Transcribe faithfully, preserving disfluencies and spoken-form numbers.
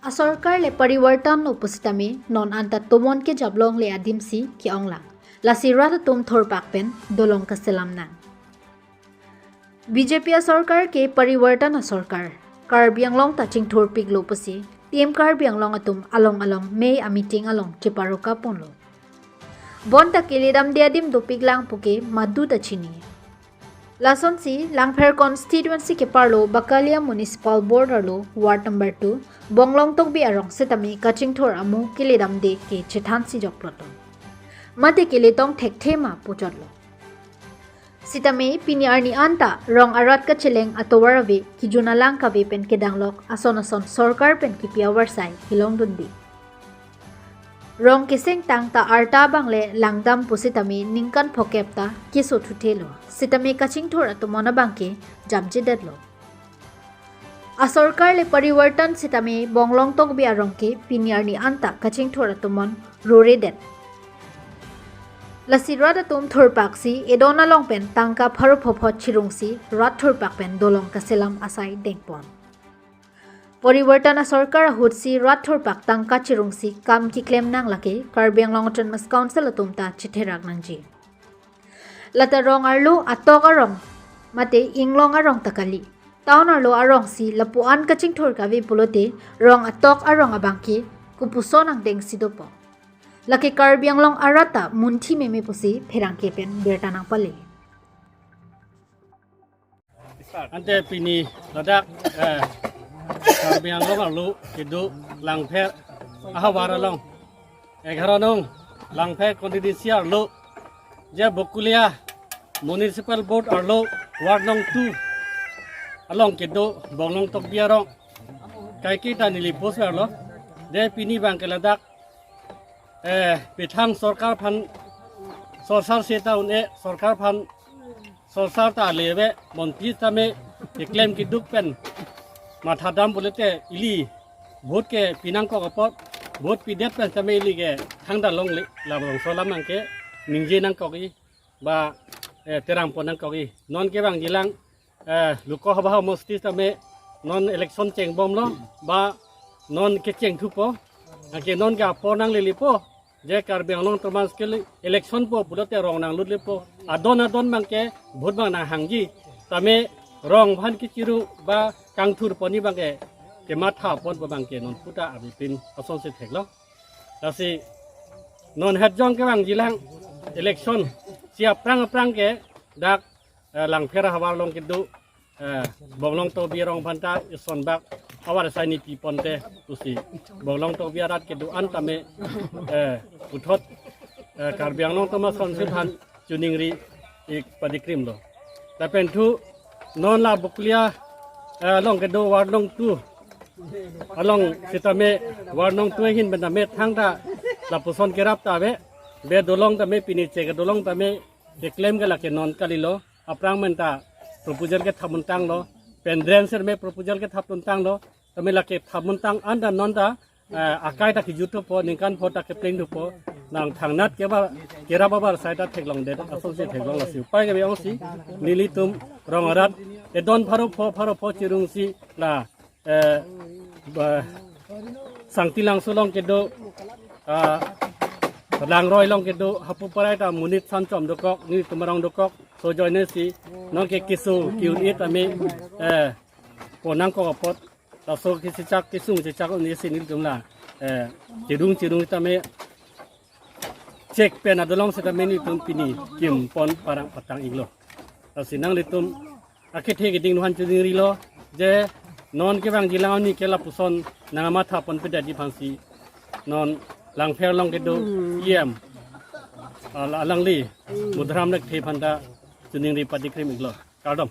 Asorkar le parivartan lo pusitame non anta tomon ke jablong le adim si ke-ong lang. Lasi rat atum thurpak pen dolong kaselam nang. B J P asorkar ke parivartan asorkar. Karbi Anglong ta chingthurpik lo pusi Team Karbi Anglong atum along along mei a meeting along cheparoka ponlo. Bonta keledamde adim dopik lang puke madu ta chini. Lasonsi Langpher constituency keparlo Bakalia Municipal Board arlo Ward number two Bonglong Tokbi arong sitame kachingthur amu keledamde ke chethan si jokloton. Mate keletong thekthe ma puchotlo. Sitame pini arni anta rong arat kacheleng atovar ave, kijun alang kave pen kedanglok ason ason sorkar pen kipi avarsai kelongdunde. Rong keseng tang ta arta bangle langdam pusitame ningkan phokep ta keso thuthelo. Sitame kachingthur atomon abangke jamjedetlo. Asorkar le parivartan sitame Bonglong Tokbi arong ke pini arni anta kachingthur atomon roredet. Lasi rat atum thurpak si edon along pen tangka pharo phopho chirungsi rat thurpak pen dolong kaselam asai dengpon. Parivartan asorkar ahut si rat thurpak tangka chirungsi kam keklem nang lake Karbi Anglong Autonomous Council atum ta chetherak nangji. Lata rong arlo atok arong mate inglong arong ta kali. Town arlo arong si lapu-an kachingthur kave pulote rong atok arong abangke kopuson angdeng si dopo. Lake Karbi Anglong arat ta munthi meme pusi pherangke pen birta nangpale. Ante pini ladak, eh, Karbi Anglong arlo kedo Langpher ahavar along, egharo nong Langpher constituency arlo, je Bokulia Municipal Board arlo Ward nong two along kedo Bonglong Tokbi arong kaike ta neli post arlo. Je pini abangke ladak, eh, pithang sorkar aphan sorsar seta un-e, sorkar aphan sorsar ta leve bonpi tame keklem keduk pen mathadam pulote ili vote ke pinangkok apot, vote pidet pen tame ili ke thangta longle, labangso alam abangke ningje nangkok-i ba, eh, terangpon nangkok-i. Non kevangjilang, eh, Lok Sabha homosti tame non election chengbomlo ba non kecheng thupo, anke non ke apor nanglelepo, je Karbi Anglong Autonomous ke election po pulote rong nanglutlepo, adon adon abangke vote abang nanghangji, tame rong aphan kechirung ba kangthur ponji abangke kematha ponpo abangke non puta abipin asonsi theklo. Lasi non hetjong kevangjilang election si aphrang aphrang ke dak, eh, Langpher ahavar along kedo, eh, Bonglong Tokbi arong aphanta ison bak avarsai neli piponte pusi Bonglong Tokbi arat kedo-an tame, eh, puthot, eh, Karbi Anglong Autonomous Council aphan choningri ik padikrimlo. Lapen thu non la Bokulia, eh, along kedo Ward nong two along sitame Ward nong two ahin pen tame thangta lapuson kerap ta ave, be dolong tame pini che kedolong tame keklem ke lake non kalilo, aphrang pen ta proposal kethap montanglo, pen drain sir me proposal kethap montanglo, tame lake thap montang anta non ta, eh, akai ta kejut thupo, ningkan pho ta kepleng thupo, nang thangnat keva kerap avarsai ta theklongdet asonsi theklong, lasi upai kave ongsi nelitum rong arat edon pharo pho pharo pho chirungsi la, eh, ba, Sangti Langso along kedo, ah, Langroi along kedo, hapu parai ta monit sanchom dokok, nelitum arong dokok, so ajoine si non ke keso ke-un-e tame, eh, pon nangkok apot, laso kechechak kesung chechak un-e si nelitum la, eh, chirung chirung tame chek pen adolong sitame nelitum pini kimpon parang patang iklo. Lasi nanglitum akethe keding aphan choningrilo, je non kevangjilang arni ke lapuson nangmatha ponpedetji aphansi non Langpher along kedo E M, al-, alangli Mudharam Lekthe aphanta choningri padikrim iklo. Kardom.